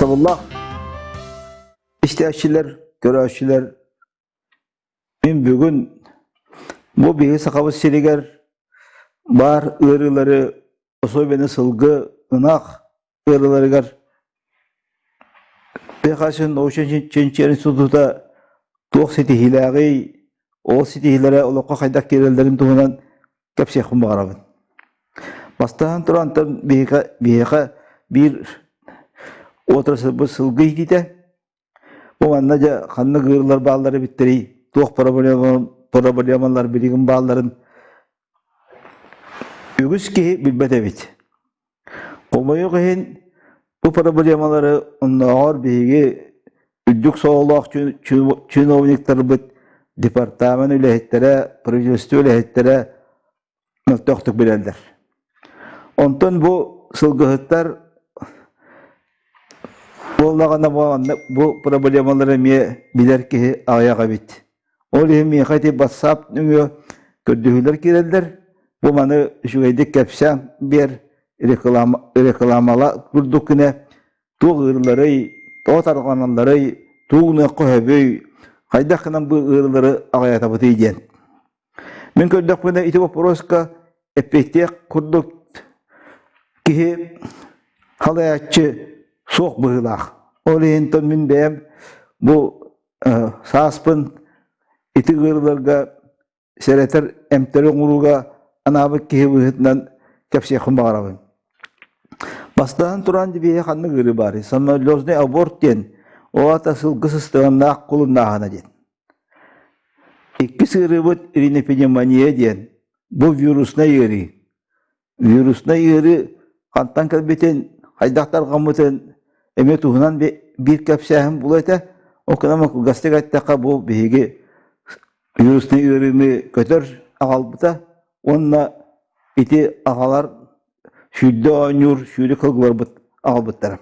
Убаастабыллаах истээччилэр, көрөөччүлэр, мин бүгүн бу биһи Сахабыт сиригэр баар ыарыылары, особенно сылгы, ынах ыарыыларыгар ПХС научнай чинчийэр института туох ситиһиилээҕий, ол ситиһиилэрэ олоххо хайдах киирэллэрин туһунан кэпсиэхпин баҕарабын. Бастаан туран биһиэхэ, биһиэхэ биир отрасльбыт сылгы иитиитэ. Бу манна дьэ ханнык ыарыылар бааллар эбиттэрий, туох проблемалар билигин баалларын үгүс киһи билбэт эбит. Хомойуох иһин, бу проблемалары оннооҕор биһиги үрдүк сололоох чиновниктарбыт, департамент үлэһиттэрэ, правительство үлэһиттэрэ мөлтөхтүк билэллэр. Онтон бу сылгыһыттар буоллаҕына бу проблемалары эмиэ билэр киһи аҕыйах эбит. Ол иһин миэхэ ити бассаап нөҥүө көрдөһүүлэр киирэллэр. Бу маны үчүгэйдик кэпсээн биэр, реклама, рекламала курдук гына туох ыарыыларый, тоҕо тарҕаналларый, тугу гыныахха сөбүй, хайдах гынан бу ыарыылары аҕыйатабытый диэн. Мин көрдөхпүнэ ити боппуруоска эппиэттиэх курдук киһи халайааччы суох быһыылаах. Ол иһин мин бэйэм бу Сааспын ити ыарыыларга сэрэтэр эмтэри оҥорууга анаабыт киһи быһыытынан кэпсиэхпин баҕарабын. Бастаан туран дибиэһэ ханнык ыарыы баарый? Самолезнай аборт диэн, ол аата сылгы сыстыганнаах кулуннааһына диэн. Иккис ыарыыбыт ринопневмония диэн. Бу вируснай ыарыы. Вируснай ыарыы хантан кэлбитин, хайдах тарҕаммытын эмиэ туһунан биир кэпсээһин буолуо этэ. Ол гынан кылгастык эттэххэ, бу биһиги вируснай ыарыыны көтөр аҕалбыта уонна ити аҕалар сүүрдэ оонньуур сүүрүк кылгыларбыт аҕалбыттара.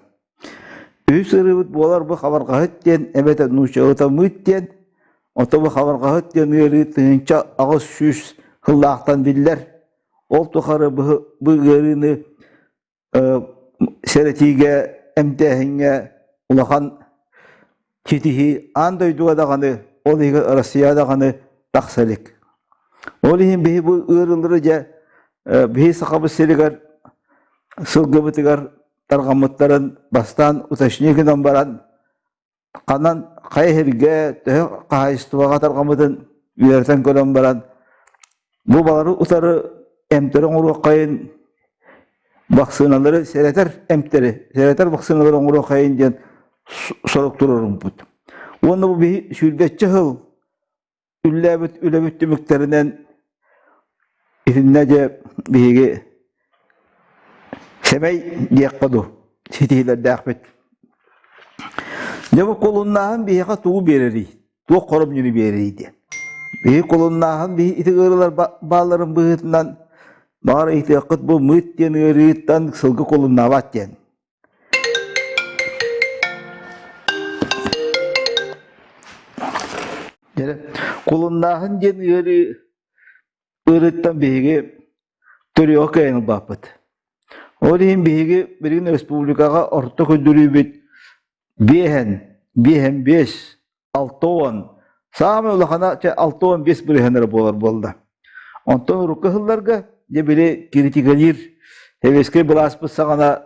Үһүс ыарыыбыт буолар бу хабарҕаһыт диэн эбэтэр нууччалыта мыт диэн, оттон бу хабарҕаһыт диэн ыарыы 1800 сыллаахтан биллэр. Ол тухары бу ыарыыны сэрэтиигэ, эмтээһиҥҥэ улахан ситиһии аан дойдуга даҕаны, ол иһигэр Россия даҕаны тахса илик. Ол иһин биһи бу ыарыылары дьэ биһи Сахабыт сиригэр сылгыбытыгар тарҕаммыттарын бастаан уточнение гынан баран ханан хайа сиргэ төһө хаһаайыстыбаҕа тарҕаммытын үөрэтэн көрөн баран бу балары утары эмтэри оҥоруоххайын вакциналары сэрэтэр эмтэри сэрэтэр вакциналары оҥоруоххайын диэн сорук туруоруммут. Уонна бу биһи сүүрбэччэ сыл үллээбит үлэбит түмүктэринэн итиннэ дьэ биһиги сэмэй диэххэ дуу ситиһиилэрдээхпит. Дьэ бу кулуннааһын биһиэхэ тугу биэрэрий? Туох хоромньуну биэрэрий диэн. Биһи кулуннааһын биһи ити ыарыылар баалларын быһыытынан баҕар ыйытыаххыт бу мыт диэн ыарыыттан сылгы кулуннаабат диэн. Кулуннааһын диэн ыарыы ыарыыттан биһиги төрүөҕү кыайан ылбаппыт. Ол иһин биһиги билигин республикаҕа орто көрдөрүүбүт биэһэн, биэһэн биэс, 60, саамай улахана чэ 65 бырыһыан эрэ буолар буолла. Онтон урукку сылларга дьэ били критикалиир сэбиэскэй былааспыт саҕана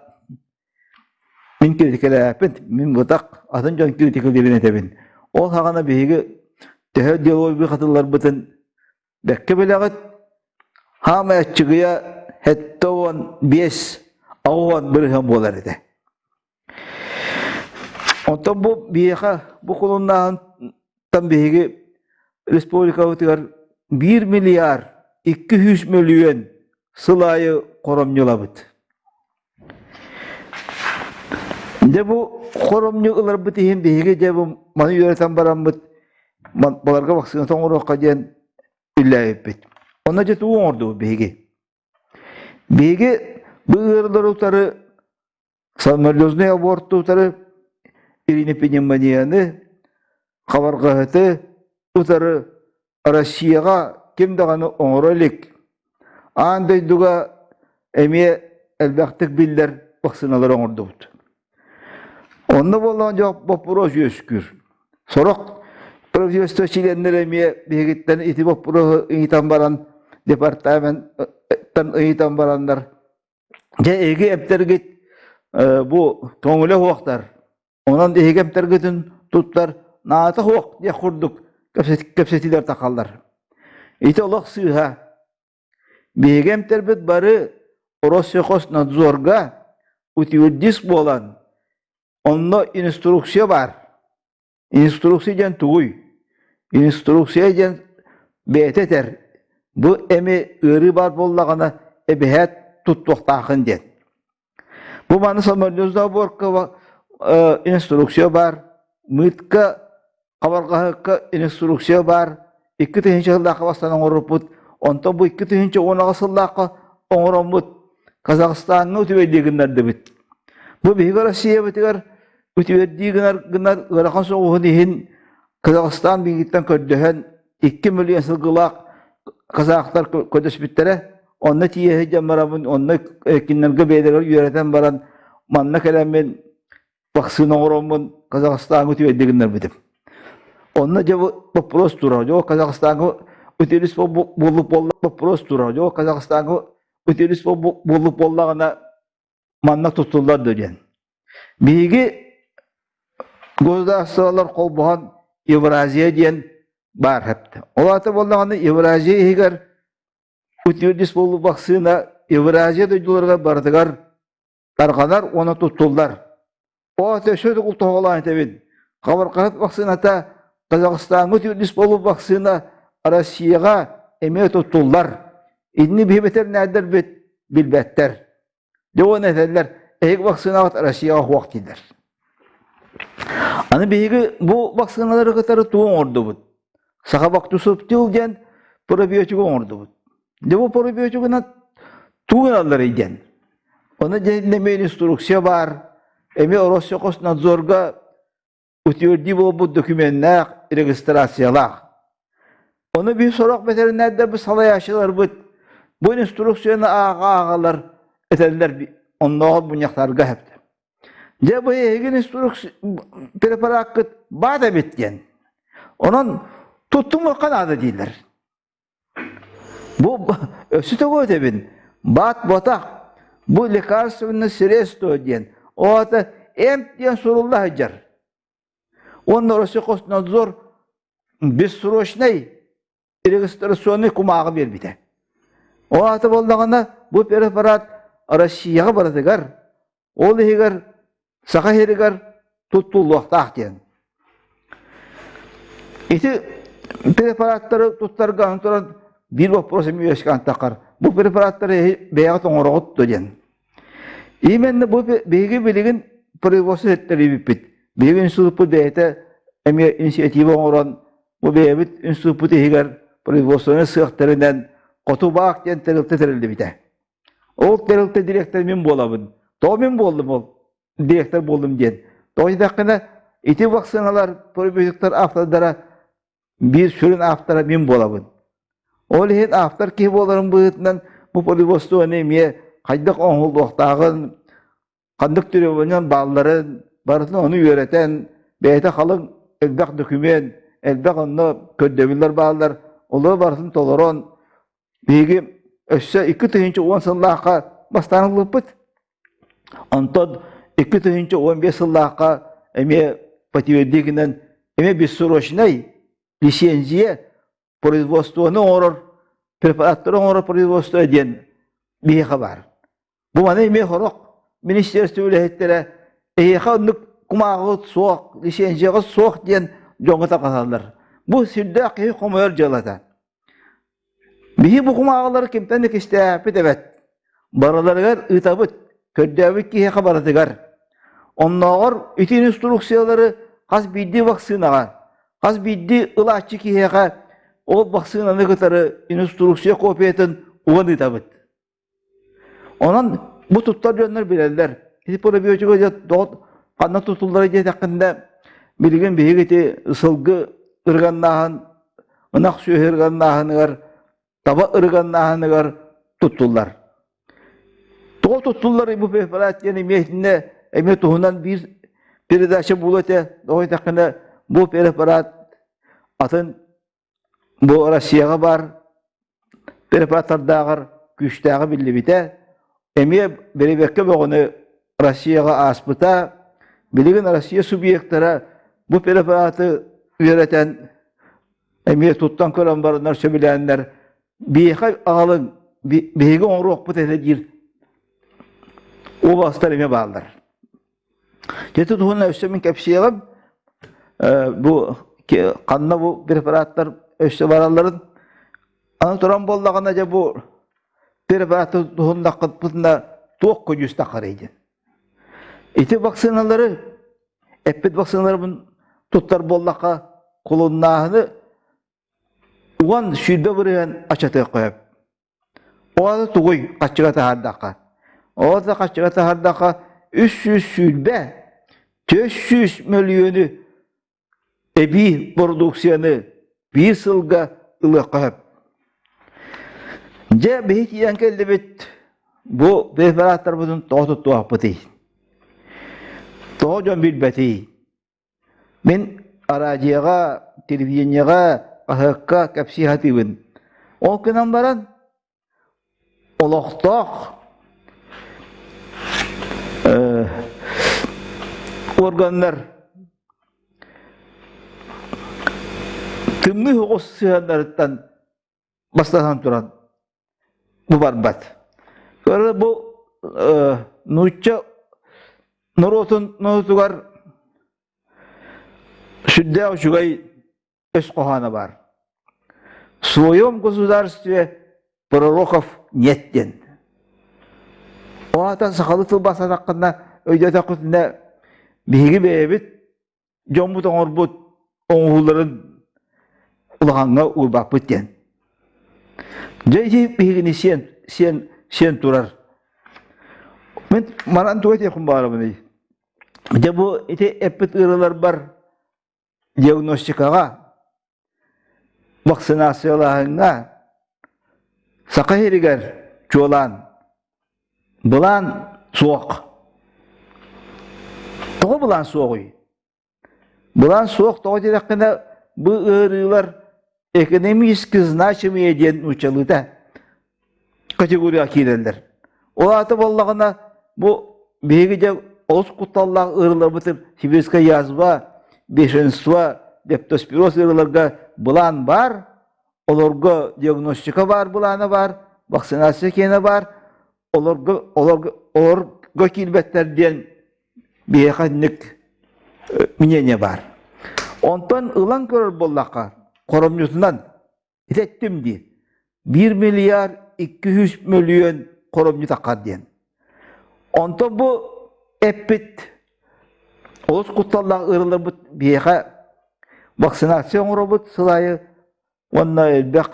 мин критикэлээппин, мин бытах атын дьон критикалиирин этэбин. Ол саҕана биһиги төһө деловой хатылларбытын бэккэ билэҕит. Хаамай аччыгыйа 75 80 бырыһыан буолар этэ. Онтон бу биһиэхэ бу кулуннааһынтан биһиги республикабытыгар 1 миллиард 200 мөлүйүөн сыл аайы хоромньулабыт. Дьэ бу хоромньу ыларбыт иһин биһиги дьэ бу маны үөрэтэн бараммыт баларга вакцината оҥоруохха диэн үллээбиппит. Онно дьэ тугу оҥордубут биһиги? Биһиги бу ыарыылары утары Самолезнай аборт утары ринопневмонияны, хабарҕаһыты утары Россияҕа ким даҕаны оҥоро илик. Аан дойдуга эмиэ элбэхтик биллэр вакциналары оҥордубут. Онно буоллаҕына дьэ боппуруос үөскүүр. Сорох правительство чилиэннэрэ эмиэ биһигиттэн ити боппуруоһу ыйытан баран департаменттан ыйытан бараннар дьэ эһиги эмтэргит бу көҥүлэ суохтар онон эһиги эмтэргитин туттар наата суох диэх курдук кэпсэтиилэр тахаллар. Ити олох сыыһа. Биһиги эмтэрбит бары Россельхознадзорга утюрдист буолан, онно инструкция баар. Инструкция диэн тугуй? Инструкция диэн бэйэтэ этэр, бу эми ыарыы баар буоллаҕына эбэһээт туттуохтааххын диэн. Бу маны самолётзаборка инструкция баар, мытка хабарҕаһыкка инструкция баар, 2000 сыллаахха бастаан оҥорбуппут, онтон бу 2018 сыллаахха оҥороммут Казахстаҥҥа үтүөйдии гыннардыбыт. Бу биһиги Россиябытыгар үтүөрдии гынар гынар ыарахан соҕуһун иһин Казахстан биһигиттэн көрдөһөн 2 миллион сылгылаах казахтар көрдөспүттэрэ. Онно тиийэ сылдьан бараммын, онно кинилэргэ бэйэлэригэр үөрэтэн баран, манна кэлэммин вакцина оҥороммун Казахстаҥҥа үтүөйдүү гыннарбытым. Онно дьэ вопрос турар. Дьэ Казахстаҥҥа үтүөрүс буоллук буолла вопрос турар. Дьэ Казахстаҥҥа үтүөрүс буоллук буоллаҕына манна туттуллар да диэн. Биһиги государстволар холбоһон Евразия диэн баар хэптэ. Ол аата буоллаҕына Евразия иһигэр утюрдис буолуу вакцина Евразия дойдуларыгар барытыгар тарҕанар уонна туттуллар. Ол аата өссө да тоһоҕолоон этэбин. Хабарҕаһыт вакцината Казахстаҥҥа утюрдис буолуу вакцина Россияҕа эмиэ туттуллар. Итини биһи бэтэринээрдэрбит билбэттэр. Дьэ уонна этэллэр, эһиги вакцинаҕыт Россияҕа суох дииллэр. Аны биһиги бу вакциналары кытары тугу оҥордубут? Сахабактусуптил диэн пробиотигы оҥордубут. Дьэ бу пробиотигынан тугу гыналларый диэн. Ону дьэ эмиэ инструкция баар, эмиэ Россельхознадзорга утвердии буолбут докуменнаах, регистрациялаах. Ону биир сорох бэтэринээрдэрбит салайааччыларбыт бу инструкцияны ааҕа-ааҕалар этэллэр оннооҕор мунньахтарга сөптө. Дьэ бу эһигин инструкция препараккыт баат эбит диэн. Онон туттумуохха наада дииллэр. Бу өссө тоҕо этэбин, баат ботах, бу лекарственное средство диэн, ол аата эмп диэн сурулла сылдьар. Уонна Россельхознадзор бессрочный регистрационный кумааҕы биэрбитэ. Ол аата буоллаҕына, бу препарат Россияҕа барытыгар, ол иһигэр Саха сиригэр туттуллуохтаах диэн. Ити препараттары туттарга аны туран биир вопрос эмиэ үөскээн таххар. Бу препараттары бэйэҕит оҥороҕут дуо диэн. Именно бу биһиги билигин производство тэрийбиппит. Биһиги институппут бэйэтэ эмиэ инициатива оҥорон бу бэйэбит институппут иһигэр производственнай сыах тэринэн Хоту баах диэн тэрилтэ тэриллибитэ. Ол тэрилтэ дириэктэр мин буолабын. Тоҕо мин буоллум ол дириэктэр буоллум диэн. Тоҕо диэтэххинэ ити вакциналар пробиотиктар автордара биир сүрүн автора мин буолабын. Ол иһин автор киһи буоларым быһыытынан бу производствоны эмиэ хайдах оҥоһуллуохтааҕын, ханнык требованиянан баалларын барытын ону үөрэтэн, бэйэтэ халыҥ элбэх документ, элбэх онно көрдөбүллэр бааллар, олору барытын толорон Биһиги өссө 2010 сыллаахха бастаан ылбыппыт. Онтон 2015 сыллаахха эмиэ подтвердигинэн эмиэ бессрочнай лицензия производствоны оҥорор препараттары оҥорор производство диэн биһиэхэ баар. Бу маны эмиэ сорох министерство үлэһиттэрэ эһиэхэ оннук кумааҕыгыт суох, лицензияҕыт суох диэн дьоҥҥо тарҕаталлар. Бу сүрдээх киһи хомойор дьыалата. Биһи бу кумааҕылары кимтэн да кистээппит эбэт. Барыларыгар ыытабыт, көрдөөбүт киһиэхэ барытыгар. Оннооҕор ити инструкциялары хас биирдии вакцинаҕа, хас биирдии ылааччы киһиэхэ ол вакцинаны кытары инструкция копиятын уган ыытабыт. Онон бу туттар дьоннор билэллэр. Ити пробиотига дьэ ханна тутуллара диэтэххинэ, билигин биһиги ити сылгы ырыганнааһын, ынах сүөһү ырыганнааһыныгар, таба ырыганнааһыныгар туттуллар. Тоҕо туттуллар бу препарат диэн эмиэ итиннэ эмиэ туһунан биир передача буолуо этэ. Тоҕо диэтэххинэ, бу препарат атын бу Россияҕа баар препараттардааҕар күүстээҕэ биллибитэ. Эмиэ бэрэбиэркэ бөҕөнү Россияҕа ааспыта. Билигин Россия субъектара бу препараты үөрэтэн эмиэ туттан көрөн бараннар сөбүлээннэр биһиэхэ аҕалыҥ биһиги оҥоруохпут этэ диир уобаластар эмиэ бааллар. Дьэ туһунан өссө мин кэпсиэҕим. Бу ханна бу препараттар өссө баралларын аны туран буоллаҕына дьэ бу препараты туһуннаххытына туох көдьүүс таххарый диэн. Ити вакциналары эппит вакциналарбын туттар буоллахха кулуннааһыны 10-20% ачатыахха сөп. Ол тугуй хаччыга таһаардахха? Ол да хаччыга таһаардахха 320 400 мөлүйүөнү эбии бородууксуйаны биир сылга ылыахха сөп. Дьэ, биһи тиийэн кэллибит. Бу препараттарбытын тоҕо туттуохпутуй? Тоҕо дьон билбэтий? Мин араадьыйаҕа, телевидениеҕэ, хаһыакка кэпсии сатыыбын. Ол гынан баран олохтоох органнар тымныы соҕус сыһыаннарыттан бастатан туран бу барбат. Көрө бу нуучча норуотун норуотугар сүрдээх үчүгэй өс хоһооно баар. В своем государстве пророков нет диэн. Ол аата сахалыы тылбаастатаххына өйдөөтөххүтүнэ биһиги бэйэбит дьоммут оҥорбут оҥоһууларын улахаҥҥа уурбаппыт диэн. Дьэ ити биһигини сиэн, сиэн, сиэн турар. Мин манан тугу этиэхпин баҕарабыный? Дьэ бу ити эппит ыарыыларбар диагностикаҕа, вакцинациялааһыҥҥа Саха сиригэр чуолаан былаан суох. Тоҕо былаан суоҕуй? Былаан суох тоҕо диэтэххинэ бу ыарыылар экономически значимые диэн нууччалыыта категорияҕа киирэллэр. Ол аата буоллаҕына бу биһиги дьэ олус кутталлаах ыарыыларбытын сибирская язва, бешенство, лептоспироз ыарыыларга былаан баар, олорго диагностика баар былаана баар, вакцинация киэнэ баар, олорго, олорго, олорго киирбэттэр диэн биһиэхэ инник мнение баар. Онтон ылан көрөр буоллахха, хоромньутунан Ити эттим дии, 1 миллиард 200 мөлүйүөн хоромньу таххар диэн. Онтон бу эппит олус кутталлаах ыарыыларбыт биһиэхэ вакцинация оҥоробут сыл аайы уонна элбэх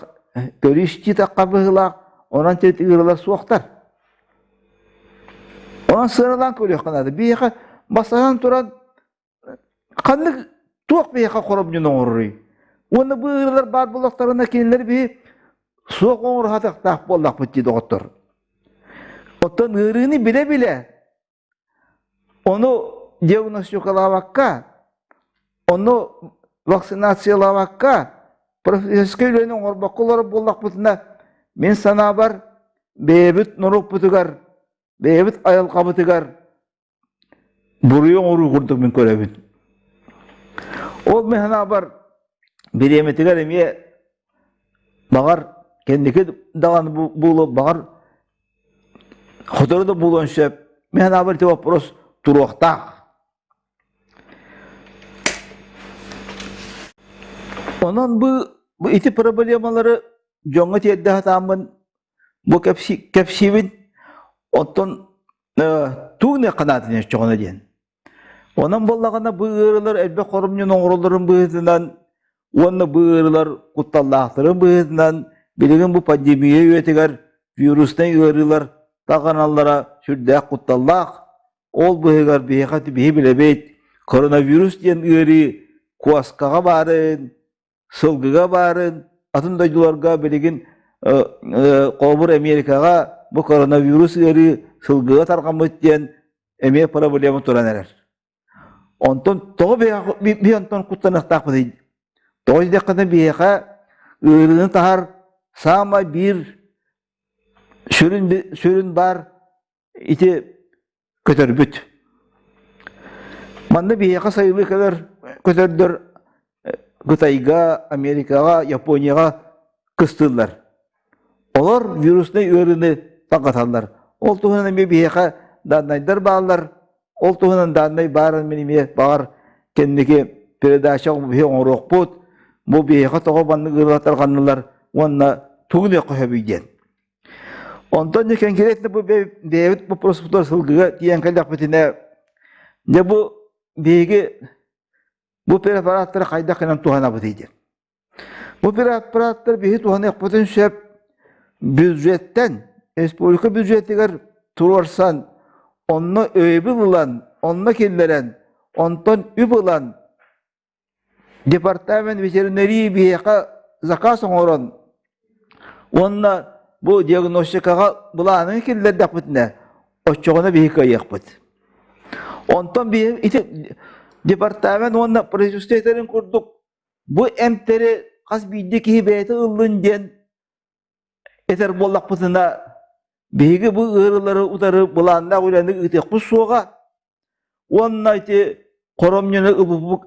көрүү-истии таххар быһыылаах, онон төрүт ыарыылар суохтар. Онон сыаналаан көрүөххэ наада. Биһиэхэ бастатан туран Ханнык туох биһиэхэ хоромньуну оҥороруй? Уонна бу ыарыылар баар буоллахтарына кинилэр биһи суох оҥоро сатыахтаах буоллахпыт дии доҕоттор. Оттон ыарыыны билэ-билэ ону диагностикалаабакка, ону вакцинациялаабакка, профессорскай үлэни оҥорбокко олорор буоллахпытына, мин санаабар, бэйэбит норуоппутугар, бэйэбит айылҕабытыгар Буруйу оҥоруу курдук мин көрөбүн. Ол мин санаабар бириэмэтигэр эмиэ баҕар кэнники даҕаны буолуо баҕар сотору да буолуон сөп. Мин санаабар ити вопрос туруохтаах. Онон бу, бу ити проблемалары дьоҥҥо тиэрдэ сатааммын бу кэпсиибин. Оттон тугу гыныахха наадатын өччөҕүнэ диэн. Онон буоллаҕына бу ыарыылар элбэх хоромньуну оҥороллорун быһыытынан уонна бу ыарыылар кутталлаахтарын быһыытынан билигин бу пандемия үйэтигэр вируснай ыарыылар таҕаналлара сүрдээх кутталлаах. Ол быһыгар биһиэхэ биһи билэбит коронавирус диэн ыарыы куоскаҕа баарын, сылгыга баарын, атын дойдуларга билигин холобур Америкаҕа бу коронавирус ыарыы сылгыга тарҕаммыт диэн эмиэ проблема туран эрэр. Онтон тоҕо биһи онтон куттаныахтаахпытый? Тоҕо диэтэххинэ биһиэхэ ыарыыны таһар саамай биир сүрүн сүрүн баар ити көтөрбүт. Манна биһиэхэ сайылыы кэлэр көтөрдөр Кытайга, Америкаҕа, Японияҕа кыстыыллар. Олор вируснай ыарыыны тарҕаталлар. Ол туһунан эмиэ биһиэхэ дааннайдар бааллар. Ол туһунан дааннай баарын мин эмиэ баҕар кэнники передача биһи оҥоруохпут. Бу биһиэхэ тоҕо маннык ыарыылар тарҕаннылар уонна тугу диэххэ сөбүй диэн. Онтон дьэ конкретно бу бэйэбит боппуруоспутугар сылгыга тиийэн кэллэхпитинэ, дьэ бу биһиги бу препараттары хайдах гынан туһанабытый диэн. Бу препараттар биһи туһаныахпытын сөп бюджеттэн, республика бюджетигэр туруорсан, онно өйөбүл ылан, онно киллэрэн, онтон үп ылан Департамент ветеринарии биһиэхэ заказ оҥорон уонна бу диагностикаҕа былаанын киллэрдэхпитинэ, оччоҕуна биһи кыайыахпыт. Онтон биһи ити департамент уонна правительствотын курдук бу эмтэри хас биирдии киһи бэйэтэ ыллын диэн этэр буоллахпытына, биһиги бу ыарыылары утары былааннаах үлэни ыытыахпыт суоҕа уонна ити хоромньуну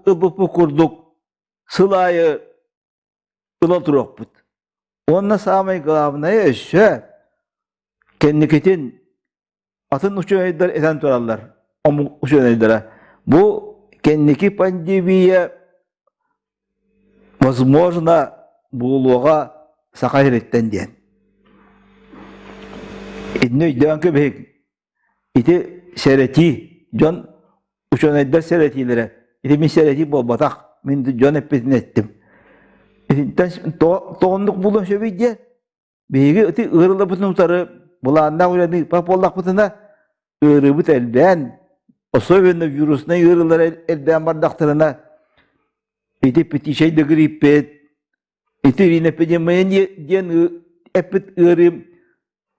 ылбыппыт курдук сыл аайы ыла туруохпут. Уонна саамай главное өссө кэнникитин атын учуонайдар этэн тураллар, омук учуонайдара. Бу кэнники пандемия возможно буолуоҕа Саха сириттэн диэн. Итини өйдөөн кэбиһик Ити сэрэтии, дьон учуонайдар сэрэтиилэрэ, ити мин сэрэтии буолбатах, мин дьон эппитин эттим. Итинтэн тоҕоннук булуон сөбүй диэн, биһиги ити ыарыыларбытын утары былааннаах үлэни ыыппат буоллахпытына, ыарыыбыт элбээн, особенно вируснай ыарыылар элбээн бардахтарына, ити птичий да гриппит, ити ринопневмония диэн эппит ыарыым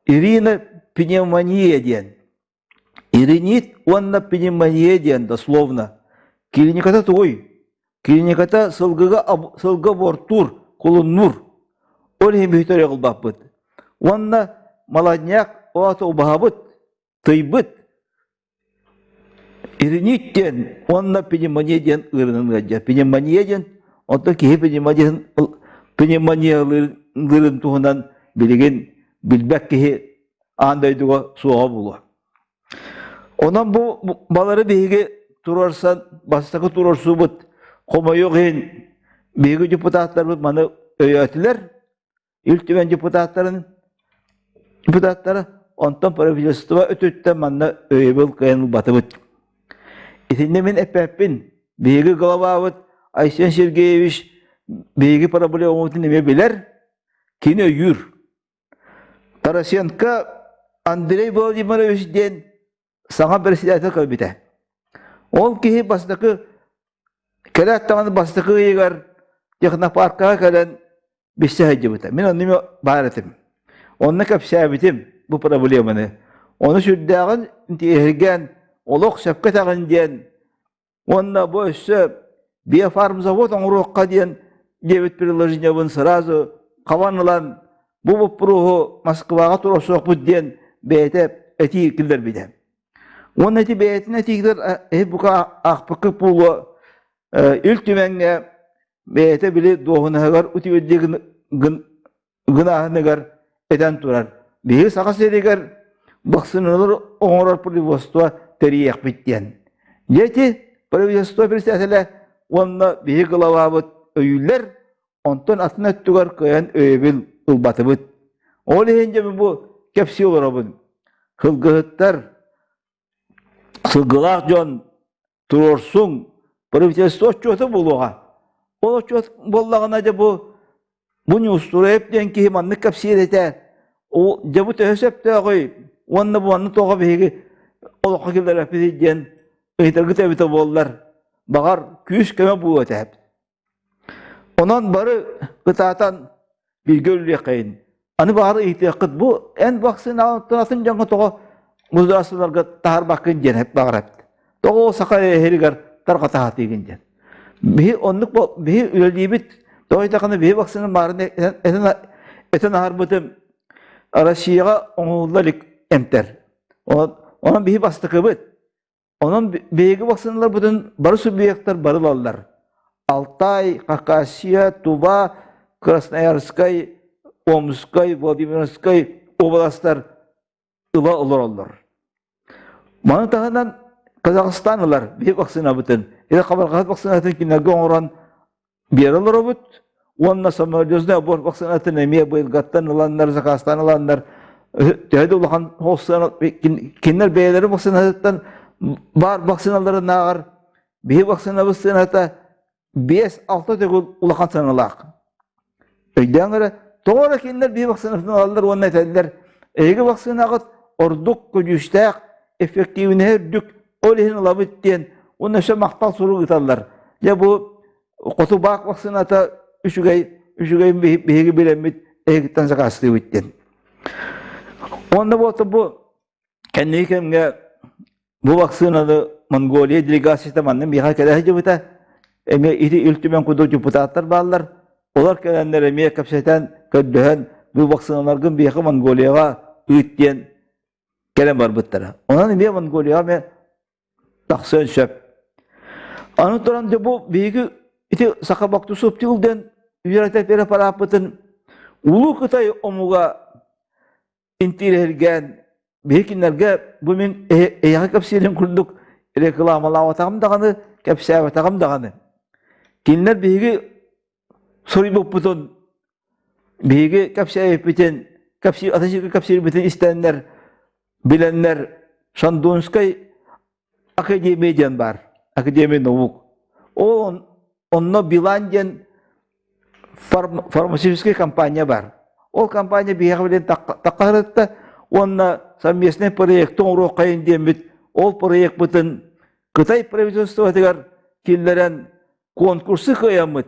Ирина пневмония диэн. Иринит уонна пневмония диэн дословно. Клиниката тугуй? Клиниката сылгыга сылгы абортуур, кулуннуур. Ол иһин биһи төрүөх ылбаппыт. Уонна молодняк оото убаһабыт, тыйбыт. Иринит диэн уонна пневмония диэн ыарынан ыалдьар. Пневмония диэн оттон киһи пневмониятын пневмониялыырын туһунан билигин билбэт киһи аан дойдуга суоҕа буолуо. Онон бу балары биһиги туруорсан бастакы туруорсуубут хомойуох иһин биһиги депутаттарбыт маны өйөөтүлэр. Ил Түмэн депутаттарын депутаттара онтон правительство өтүттэн манна өйөбүл кыайан ылбатыбыт. Итиннэ мин эппэппин. Биһиги главабыт Айсен Сергеевич биһиги проблемабытын эмиэ билэр, кини өйүүр. Тарасенко Андрей Владимирович диэн саҥа председатель кэлбитэ. Ол киһи бастакы кэлээт даҕаны бастакы ыйыгар технопаркаҕа кэлэн билсэ сылдьыбыта. Мин онно баар этим. Онно кэпсээбитим бу проблеманы. Ону сүрдээҕин интиэһиргээн олох сөпкө этэҕин диэн уонна бу өссө биофармзавод оҥоруохха диэн диэбит приложениебын сразу хабан ылан бу боппуруоһу Москваҕа туруорсуохпут диэн бэйэтэ этии киллэрбитэ. Уонна ити бэйэтин этиитигэр эһи бука аахпыкка буолуо Ил Түмэҥҥэ бэйэтэ били дуоһунаһыгар утуйдии гынааһыныгар этэн турар. Биһиги Саха сиригэр вакциналар оҥорор производство тэрийиэхпит диэн. Дьэ ити правительство председателэ уонна биһиги главабыт өйүүллэр, онтон атын өттүгэр кыайан өйөбүл ылбатыбыт. Ол иһин дьэ бу кэпсии олоробун. Сылгыһыттар, сылгылаах дьон туруорсуҥ, правительство отчуота буолуоҕа. Ол отчуот буоллаҕына дьэ бу бу Ньуустураев диэн киһи маннык кэпсиир этэ. Дьэ бу төһө сөптөөҕүй уонна бу манны тоҕо биһиги олоххо киллэрэппитий диэн ыйытаргыт эбитэ буоллар, баҕар күүс-көмө буолуо этэ. Онон бары кытаатан бииргэ үлэлиэххэйин. Аны баҕар ыйытыаххыт бу эн вакцинаҕыттан атын дьоҥҥо тоҕо государстволарга таһаарбаккын диэн баҕар эбит. Тоҕо ол саха эһиригэр тарҕата сатыыгын диэн. Биһи оннук биһи үлэлиибит, тоҕо диэтэххинэ биһи вакцина баарын этэн, этэн аһарбытым Россияҕа оҥоһулла илик эмтэр. Онон биһи бастакыбыт. Онон биһиги вакциналарбытын бары субъектар бары ылаллар. Алтай, Хакасия, Тува, Красноярскай, Омскай, Владимирскай уобаластар ыла олороллор. Маны таһынан Казахстан ылар биһиги вакцинабытын. Или хабарҕаһыт вакцинатын кинилэргэ оҥорон биэрэ олоробут уонна самолезнай аборт вакцинатын эмиэ быйылгаттан ыланнар, заказтаан ыланнар төһө да улахан кинилэр бэйэлэрин вакцинатыттан баар вакциналарынааҕар биһи вакцинабыт сыаната 5-6 төгүл улахан сыаналаах. Өйдөөн эрэ, тоҕо эрэ кинилэр биһи вакцинатын ылаллар уонна этэллэр, эһиги вакцинаҕыт ордук көдьүүстээх, эффективнэһэ үрдүк, ол иһин ылабыт диэн уонна өссө махтал сурук ыыталлар. Дьэ бу хоту баак вакцината үчүгэй, үчүгэй биһиги билэммит эһигиттэн сакаастыыбыт диэн. Уонна буолта бу кэнники кэмҥэ бу вакцинаны Монголия делегацията манна миэхэ кэлэ сылдьыбыта. Эмиэ ити Ил Түмэн курдук депутаттар бааллар. Олор кэлэннэр эмиэ кэпсэтэн, көрдөһөн бу вакциналаргын биһиэхэ Монголияҕа ыыт диэн кэлэн барбыттара. Онон эмиэ Монголияҕа эмиэ тахсыан сөп. Аны туран дьэ бу биһиги ити саха бактусуптил диэн үөрэтэр препараппытын Улуу Кытай омуга интириэһиргээн биһи кинилэргэ бу мин эйэҕэ кэпсиирим курдук рекламалаабатаҕым даҕаны, кэпсээбэтэҕим даҕаны. Кинилэр биһиги суруйбуппутун, биһиги кэпсээбиппитин, кэпсиир, атын кэпсиирбитин истэннэр, билэннэр Шандунскай академия диэн баар, Академия наук. Ол онно Билан диэн фармацевтическай компания баар. Ол компания биһиэхэ билин таххарытта уонна совместный проект оҥоруоххайын диэммит ол проекпытын Кытай правительствотыгар киллэрэн конкурсу кыайаммыт.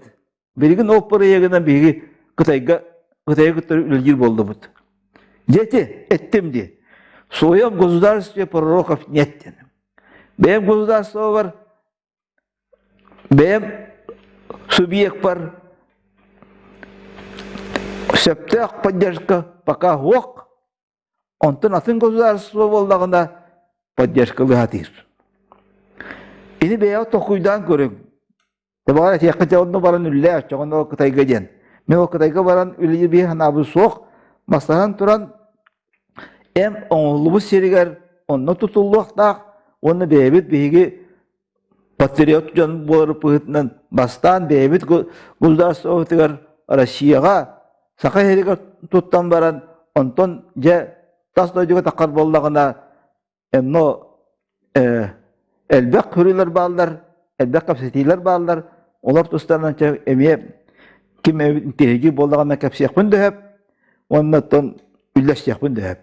Билигин ол проегынан биһиги Кытайга Кытайга кытта үлэлиир буоллубут. Дети, эттим дии. В своем государстве пророков нет диэн. Бэйэм государствобар бэйэм субъекпар сөптөөх поддержка пока суох. Онтон атын государство буоллаҕына поддержкалыы сатыыр. Ини бэйэҕэ толкуйдаан көрүҥ. Баҕар этиэххэ дьэ онно баран үллээ, оччоҕуна ол Кытайга диэн. Мин ол Кытайга баран үлэлиир биһи санаабыт суох. Бастатан туран эм оҥоһуллубут сиригэр онно тутуллуохтаах уонна бэйэбит биһиги патриот дьон буолар быһыытынан бастаан бэйэбит государствобытыгар Россияҕа Саха сиригэр туттан баран онтон дьэ тас дойдуга таххар буоллаҕына онно элбэх көрүүлэр бааллар, элбэх кэпсэтиилэр бааллар. Олор тустарынан эмиэ ким эбит тиһиги буоллаҕына кэпсиэхпин да сөп уонна оттон үллэстиэхпин да сөп.